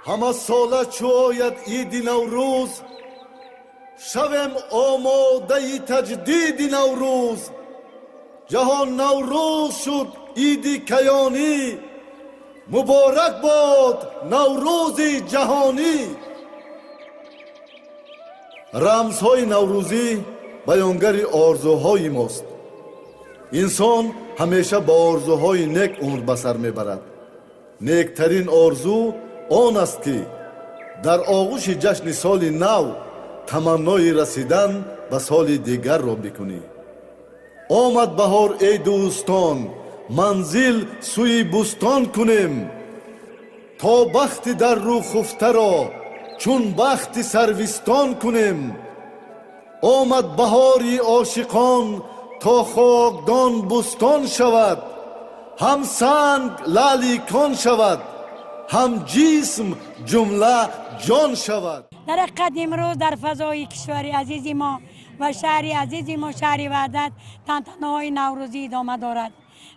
Ҳама сола чу ояд иди Наврӯз, шавем омодаи таҷдиди Наврӯз. Ҷаҳон Наврӯз шуд иди каёнӣ, муборак бод Наврӯзи ҷаҳонӣ. Рамзҳои наврӯзӣ баёнгари орзуҳои мост. Инсон ҳамеша ба орзуҳои нек умр ба сар мебарад. Нектарин орзу он аст, ки дар оғӯши ҷашни соли нав таманнои расидан ба соли дигарро бикунӣ. Омад баҳор, эй дӯстон, манзил сӯи бӯстон кунем, то бахти дар рӯ хуфтаро чун бахти сарвистон кунем. Омад баҳори ошиқон, то хокдон бӯстон шавад, ҳам санг лаъли кон шавад, ҳам ҷисм ҷумла ҷон шавад. Дар ҳақиқат, имрӯз дар фазои кишвари азизи мо ва шаҳри азизи мо, шаҳри Ваҳдат, тантанаҳои наврӯзӣ идома дорад.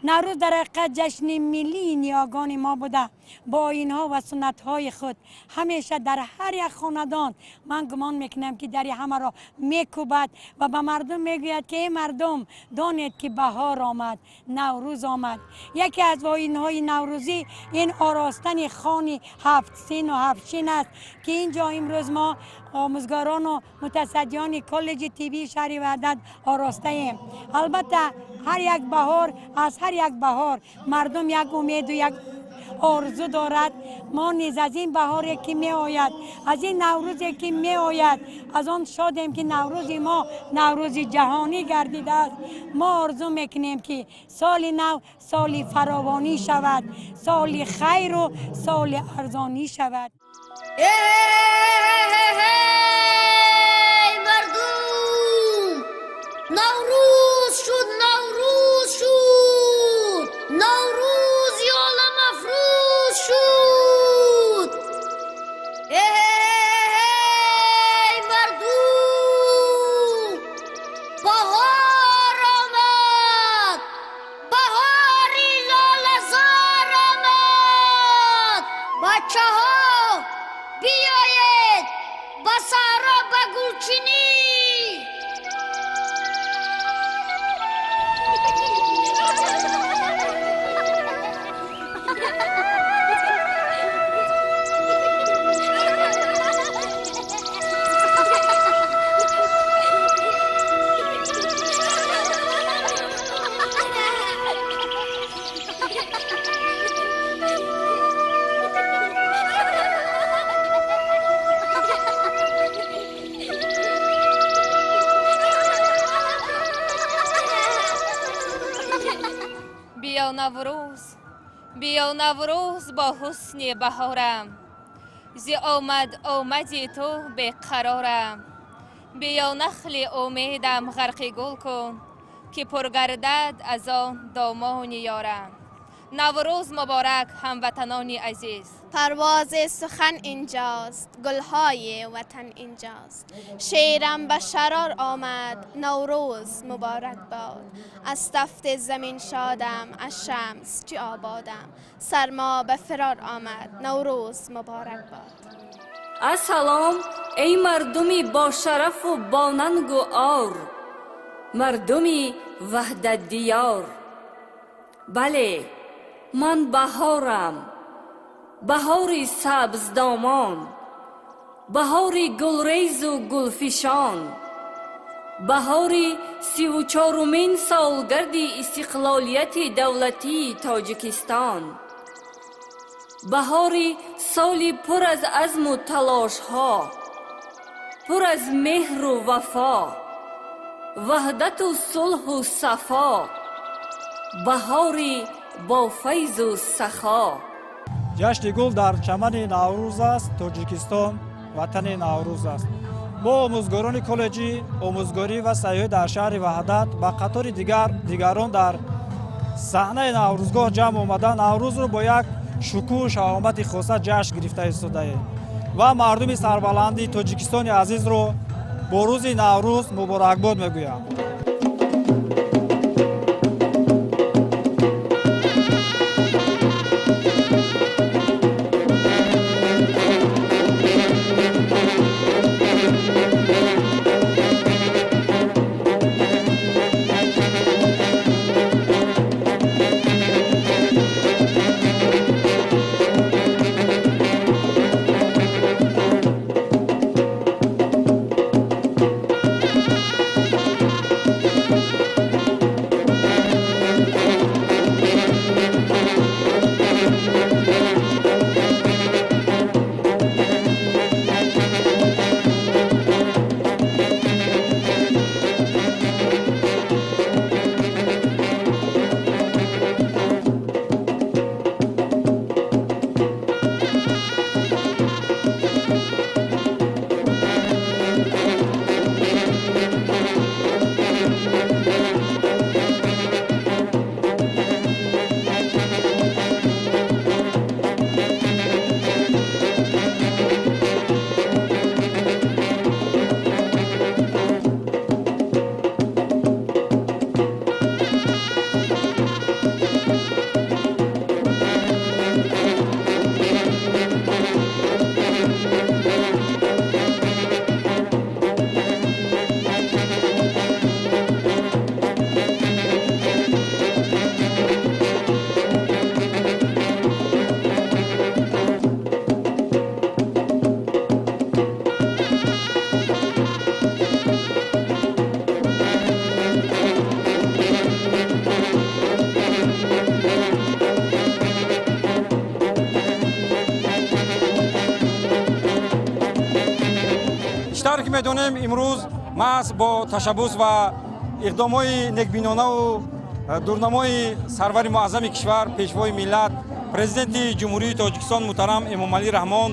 Наврӯз дар ҳақиқат ҷашни миллии ниёгони мо буда, бо оинҳо ва суннатҳои худ ҳамеша дар ҳар як хонадон, ман гумон мекунам, ки дари ҳамаро мекӯбад ва ба мардум мегӯяд, ки эй мардум, донед, ки баҳор омад, Наврӯз омад. Яке аз оинҳои наврӯзӣ ин оростани хони ҳафт сину ҳафт шин аст, ки ин ҷо имрӯз мо, омӯзгорону мутасаддиёни коллеҷи тиббии шаҳри Ваҳдат, оростаем. Албатта, ҳар як баҳор, аз ҳар як баҳор мардум як умеду як орзу дорад. Мо низ аз ин баҳоре, ки меояд, аз ин Наврӯзе, ки меояд, аз он шодем, ки Наврӯзи мо Наврӯзи ҷаҳонӣ гардидааст. Мо орзу мекунем, ки соли нав соли фаровонӣ шавад, соли хайру соли арзонӣ шавад. Эй мардум, Наврӯз шуд, Наврӯз шуд, Наврӯзи оламафрӯз шуд. Эй мардум, баҳор омад, баҳори лолазор омад. Бачаҳо, биёед ба саҳро, ба гулчинӣ. Биё, Наврӯз, биё, Наврӯз, бо ҳусни баҳорам, зи омад омади ту беқарорам. Биё, нахли умедам ғарқи гул кун, ки пургардад аз он домони ёрам. Наврӯз муборак, ҳамватанони азиз! Парвози сухан инҷост, гулҳои ватан инҷост, шеърам ба шарор омад, Наврӯз муборак бод. Аз тафти замин шодам, аз шамс чӣ ободам, сармо ба фирор омад, Наврӯз муборак бод. Ассалом, эй мардуми бошарафу бонангу ор, мардуми ваҳдатдиёр! Бале, ман баҳорам, баҳори сабздомон, баҳори гулрезу гулфишон, баҳори 34-умин солгарди истиқлолияти давлатии Тоҷикистон, баҳори соли пур аз азму талошҳо, пур аз меҳру вафо, ваҳдату сулҳу сафо, баҳори бо файзу сахо. Ҷашни гул дар чамани Наврӯз аст, Тоҷикистон ватани Наврӯз аст. Мо, омӯзгорони коллеҷи омӯзгорӣ ва сайёҳӣ дар шаҳри Ваҳдат, ба қатори дигарон дар саҳнаи Наврӯзгоҳ ҷамъ омада, Наврӯзро бо як шукӯҳу шаҳомати хоса ҷашн гирифта истодаем ва мардуми сарбаланди Тоҷикистони азизро бо рӯзи Наврӯз муборакбод мегӯям. Чӣ тавре ки медонем, имрӯз маҳз бо ташаббус ва иқдомҳои некбинонаву дурнамои сарвари муаззами кишвар, пешвои миллат, Президенти Ҷумҳурии Тоҷикистон муҳтарам Эмомалӣ Раҳмон,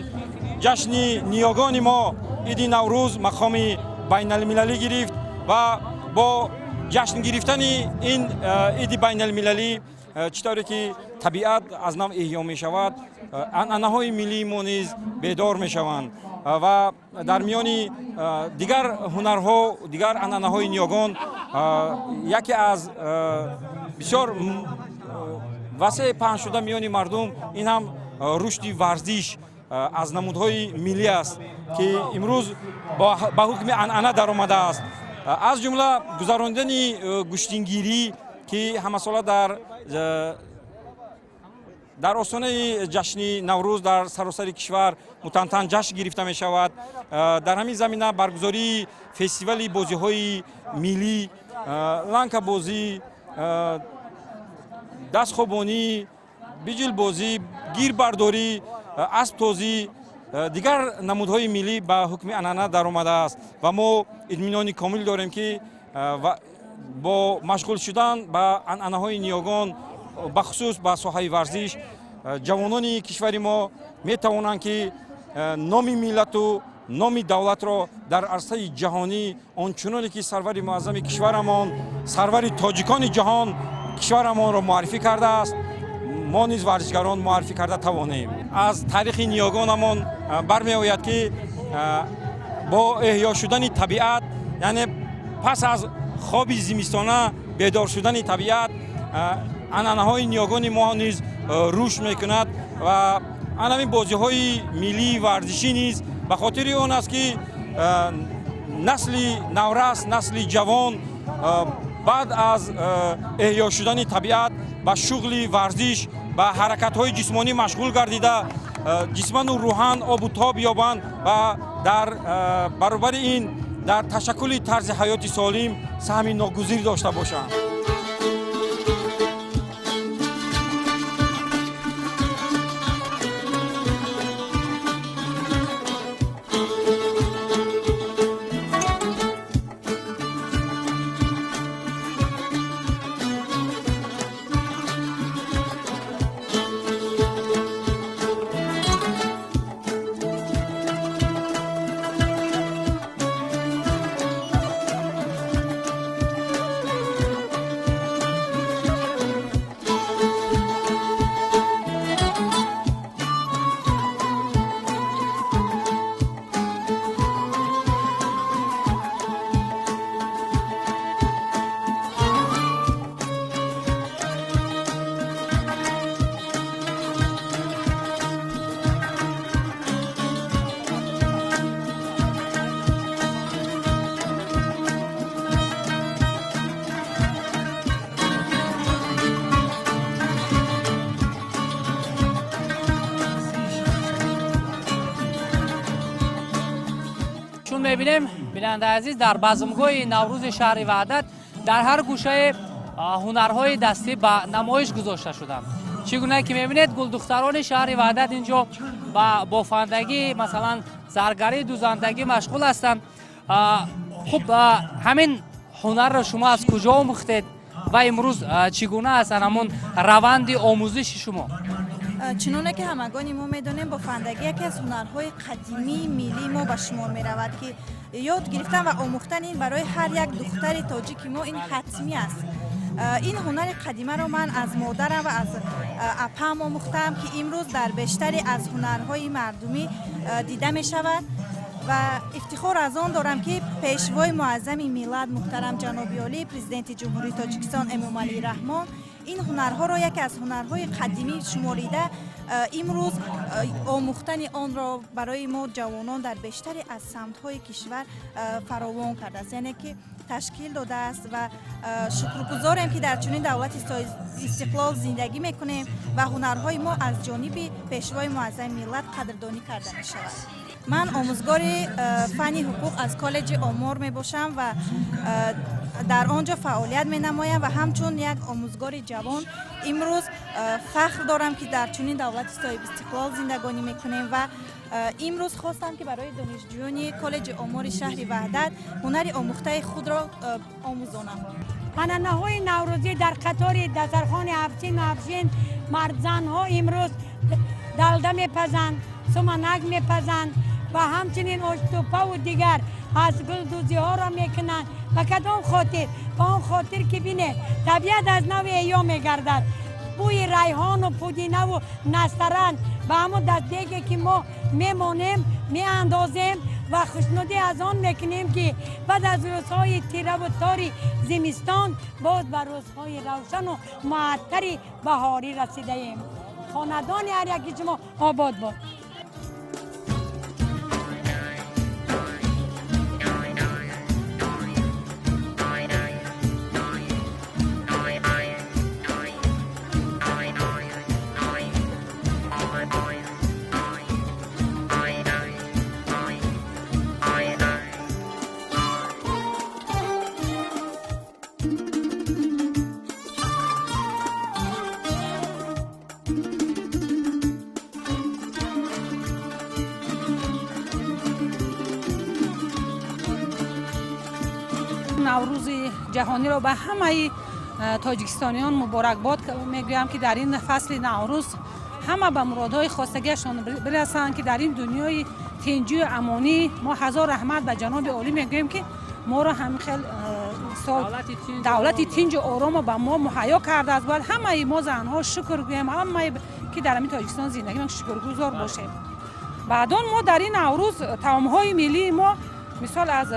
ҷашни ниёгони мо, иди Наврӯз, мақоми байналмилалӣ гирифт ва бо ҷашн гирифтани ин иди байналмилалӣ, чӣ тавре ки табиат аз нав эҳё мешавад, анъанаҳои миллии мо низ бедор мешаванд ва дар миёни дигар ҳунарҳо, дигар анъанаҳои ниёгон яке аз бисёр васеъ паҳн шуда миёни мардум, ин ҳам рушди варзиш аз намудҳои миллӣ аст, ки имрӯз ба ҳукми анъана даромадааст, аз ҷумла гузарондани гӯштингирӣ, ки ҳамасола дар остонаи ҷашни Наврӯз дар саросари кишвар мутантан ҷашн гирифта мешавад. Дар ҳамин замина баргузории фестивали бозиҳои миллӣ, ланкабозӣ, дастхобонӣ, биҷилбозӣ, гирбардорӣ, асбтозӣ, дигар намудҳои миллӣ ба ҳукми анъана даромадааст ва мо итминони комил дорем, ки бо машғул шудан ба анъанаҳои ниёгон, бахусус ба соҳаи варзиш, ҷавонони кишвари мо метавонанд, ки номи миллату номи давлатро дар арсаи ҷаҳонӣ, ончуноне ки сарвари муаззами кишварамон, сарвари тоҷикони ҷаҳон кишварамонро муаррифӣ кардааст, мо низ варзишгарон муаррифӣ карда тавонем. Аз таърихи ниёгонамон бармеояд, ки бо эҳё шудани табиат, яъне пас аз хоби зимистона бедор шудани табиат, анъанаҳои ниёгони мо низ рушд мекунад ва анамин бозиҳои миллии варзишӣ низ ба хотири он аст, ки насли наврас, насли ҷавон баъд аз эҳё шудани табиат ба шуғли варзиш, ба ҳаракатҳои ҷисмонӣ машғул гардида, ҷисману рӯҳан обу тоб ёбанд ва дар баробари ин дар ташаккули тарзи ҳаёти солим саҳми ногузир дошта бошанд. Мебинем, бинандаи азиз, дар базмгоҳи Наврӯзи шаҳри Ваҳдат дар ҳар гӯшаи ҳунарҳои дастӣ ба намоиш гузошта шуданд. Чӣ гуна ки мебинед, гулдухтарони шаҳри Ваҳдат инҷо ба бофандагӣ, масалан, заргарӣ, дузандагӣ машғул ҳастанд. Хуб, ҳамин ҳунарро шумо аз куҷо омӯхтед ва имрӯз чӣ гуна аст ҳамон раванди омӯзиши шумо? Чуноне ки ҳамагони мо медонем, бофандагӣ яке аз ҳунарҳои қадимии миллии мо ба шумор меравад, ки ёд гирифтан ва омӯхтан ин барои ҳар як духтари тоҷики мо ин ҳатмӣ аст. Ин ҳунари қадимаро ман аз модарам ва аз апаам омӯхтам, ки имрӯз дар бештари аз ҳунарҳои мардумӣ дида мешавад. Ва ифтихор аз он дорам, ки пешвои муаззами миллат, муҳтарам ҷаноби олӣ, Президенти Ҷумҳурии Тоҷикистон Эмомалӣ Раҳмон, ин ҳунарҳоро яке аз ҳунарҳои қадимӣ шуморида, имрӯз омӯхтани онро барои мо ҷавонон дар бештари аз самтҳои кишвар фаровон кардааст, яъне ки ташкил додааст. Ва шукргузорем, ки дар чунин давлати истиқлол зиндагӣ мекунем ва ҳунарҳои мо аз ҷониби пешвои муаззами миллат қадрдонӣ карда мешавад. Ман омӯзгори фанни ҳуқуқ аз коллеҷи омор мебошам ва дар он ҷо фаъолият менамоям ва ҳамчун як омӯзгори ҷавон имрӯз фахр дорам, ки дар чунин давлати соҳибистиқлол зиндагонӣ мекунем. Ва имрӯз хостам, ки барои донишҷӯёни коллеҷи омори шаҳри Ваҳдат ҳунари омӯхтаи худро омӯзонам. Анъанаҳои наврӯзӣ дар қатори дастархони ҳафтсину ҳафтшин мардзанҳо имрӯз далда мепазанд, суманак мепазанд ва ҳамчунин оштупаву дигар аз гулдӯзиҳоро мекунанд. Ба кадом хотир? Ба он хотир, ки бине, табиат аз нави эҳё мегардад. Бӯи райҳону пудинаву настаран ба ҳамон дастдеге, ки мо мемонем, меандозем ва хушнудӣ аз он мекунем, ки баъд аз рӯзҳои тираву тори зимистон боз ба рӯзҳои равшану муаттари баҳорӣ расидаем. Хонадони ҳар яки шумо обод бод. Наврӯзи ҷаҳониро ба ҳамаи тоҷикистониён муборакбод мегӯям, ки дар ин фасли Наврӯз ҳама ба муродҳои хостагиашон бирасанд, ки дар ин дунёи тинҷию амонӣ мо ҳазор раҳмат ба ҷаноби олӣ мегӯем, ки моро ҳамин хел сол давлати тинҷу оромо ба мо муҳайё кардааст. Бояд ҳамаи мо занҳо шукр гӯем, ҳамаи ки дар ҳамин Тоҷикистон зиндагӣ мекунем, шукргузор бошем. Баъдон мо дар ин Наврӯз таомҳои миллии мо, мисол, аз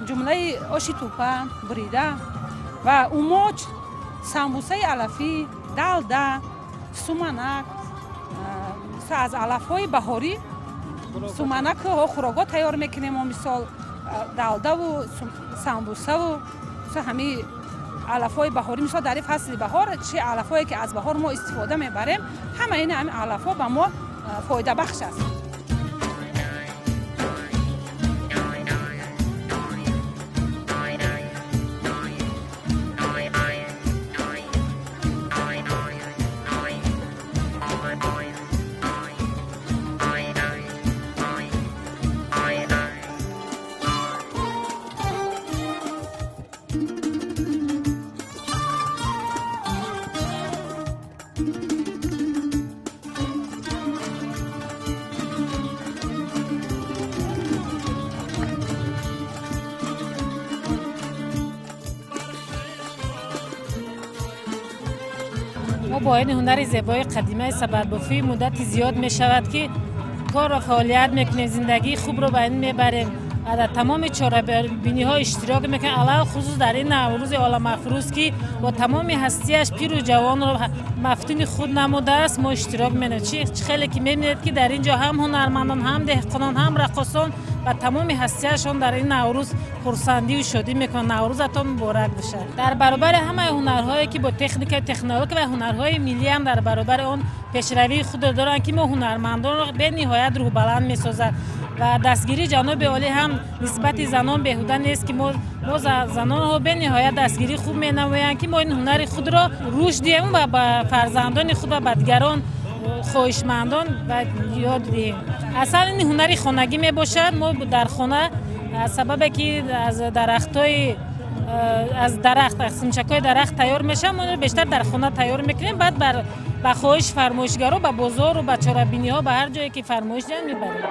ҷумлаи оши тӯпа бурида ва умоч, самбусаи алафӣ, далда, суманак, аз алафҳои баҳорӣ суманаку хӯрокҳо тайёр мекунем. Мисол, далдаву самбусаву ҳамин алафҳои баҳорӣ. Мисол, дар ин фасли баҳор чи алафҳое ки аз баҳор мо истифода мебарем, ҳама ин ҳамин алафҳо ба мо фоидабахш аст. Мо бо ин ҳунари зебои қадимаи сабадбофӣ муддати зиёд мешавад, ки корро фаъолият мекунем, зиндагии хубро ба ин мебарем ва дар тамоми чорабиниҳо иштирок мекунем, алалхусус дар ин Наврӯзи оламафрӯз, ки бо тамоми ҳастиаш пиру ҷавонро мафтуни худ намудааст, мо иштирок менамоем. Чи хеле ки мебинед, ки дар ин ҷо ҳам ҳунармандон, ҳам деҳқонон, ҳам раққосон ба тамоми ҳастиашон дар ин Наврӯз хурсандию шодӣ мекунанд. Наврӯзатон муборак бошад. Дар баробари ҳамаи ҳунарҳое, ки бо техника, технология ва ҳунарҳои миллӣ ҳам дар баробари он пешравии худро доранд, ки мо ҳунармандонро бениҳоят рӯҳбаланд месозад. Ва дастгирии ҷаноби олӣ ҳам нисбати занон беҳуда нест, ки мо занонҳо бениҳоят дастгирии хуб менамоянд, ки мо ин ҳунари худро рушд диҳем ва ба фарзандони худ ва ба дигарон хоҳишмандон ёд диҳем. Аслан ин ҳунари хонагӣ мебошад. Мо дар хона аз сабабе ки аз дарахтҳои аз дарахт, аз қисмчакҳои дарахт тайёр мешавад, мо бештар дар хона тайёр мекунем, баъд ба хоҳиши фармоишгаро ба бозору ба чорабиниҳо, ба ҳар ҷое ки фармоиш диҳанд мебарем.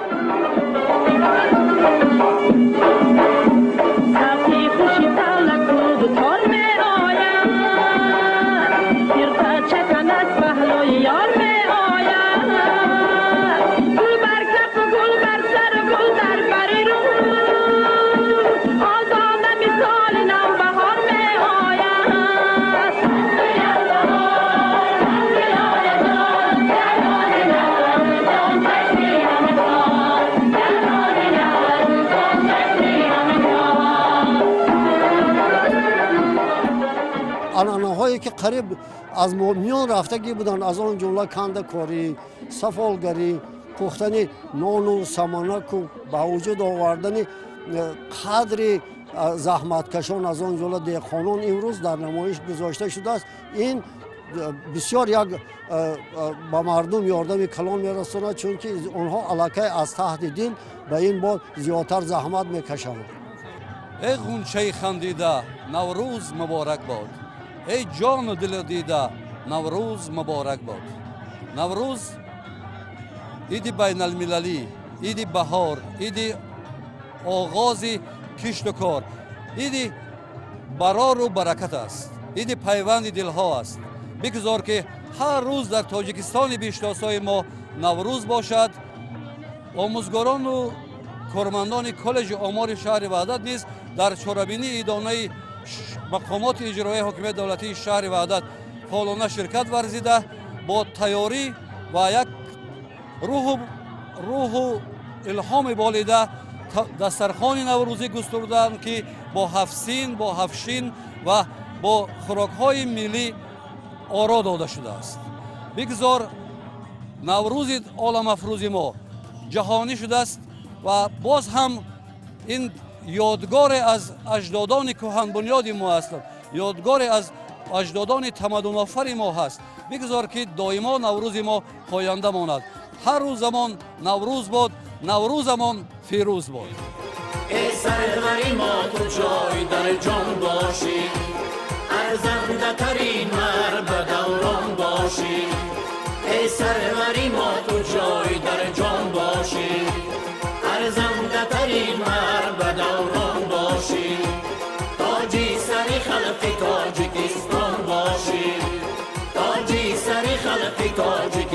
Анъанаҳое ки қариб аз миён рафтагӣ буданд, аз он ҷумла кандакорӣ, сафолгарӣ, пухтани нону саманаку ба вуҷуд овардани қадри заҳматкашон, аз он ҷумла деҳқонон, имрӯз дар намоиш гузошта шудааст. Ин бисёр як ба мардум ёрдами калон мерасонад, чунки онҳо аллакай аз таҳти дил ба ин бор зиёдтар заҳмат мекашанд. Эй ғунчаи хандида, Наврӯз муборак бод. Эй ҷону дилу дида, Наврӯз муборак бод. Наврӯз иди байналмилалӣ, иди баҳор, иди оғози кишту кор, иди барору баракат аст, иди пайванди дилҳо аст. Бигузор ки ҳар рӯз дар Тоҷикистони бештосои мо Наврӯз бошад. Омӯзгорону кормандони коллеҷи омори шаҳри Ваҳдат низ дар чорабинии идонаи мақомоти иҷроияи ҳокимияти давлатии шаҳри Ваҳдат фаъолона ширкат варзида, бо тайёрӣ ва як рӯҳу илҳоми болида дастархони наврӯзӣ густурданд, ки бо ҳафтсин, бо ҳафтшин ва бо хӯрокҳои миллӣ оро дода шудааст. Бигзор Наврӯзи оламафрӯзи мо ҷаҳонӣ шудааст ва боз ҳам ин ёдгоре аз аҷдодони кӯҳанбунёди мо аст, ёдгоре аз аҷдодони тамаддунофари мо ҳаст. Бигзор ки доимо Наврӯзи мо поянда монад. Ҳар рӯзамон Наврӯз бод, Наврӯзамон фирӯз бод. Эй сарвари мо, ту ҷой дар ҷон бошӣ, арзандатарин мар ба даврон бошӣ. Эй сарвари мо, ту ҷой дар ҷон бошӣ, арзандатарин мар ба даврон бошӣ. Тоҷи сари халқи Тоҷикистон бошӣ, тоҷи сари халқи Тоҷикистон.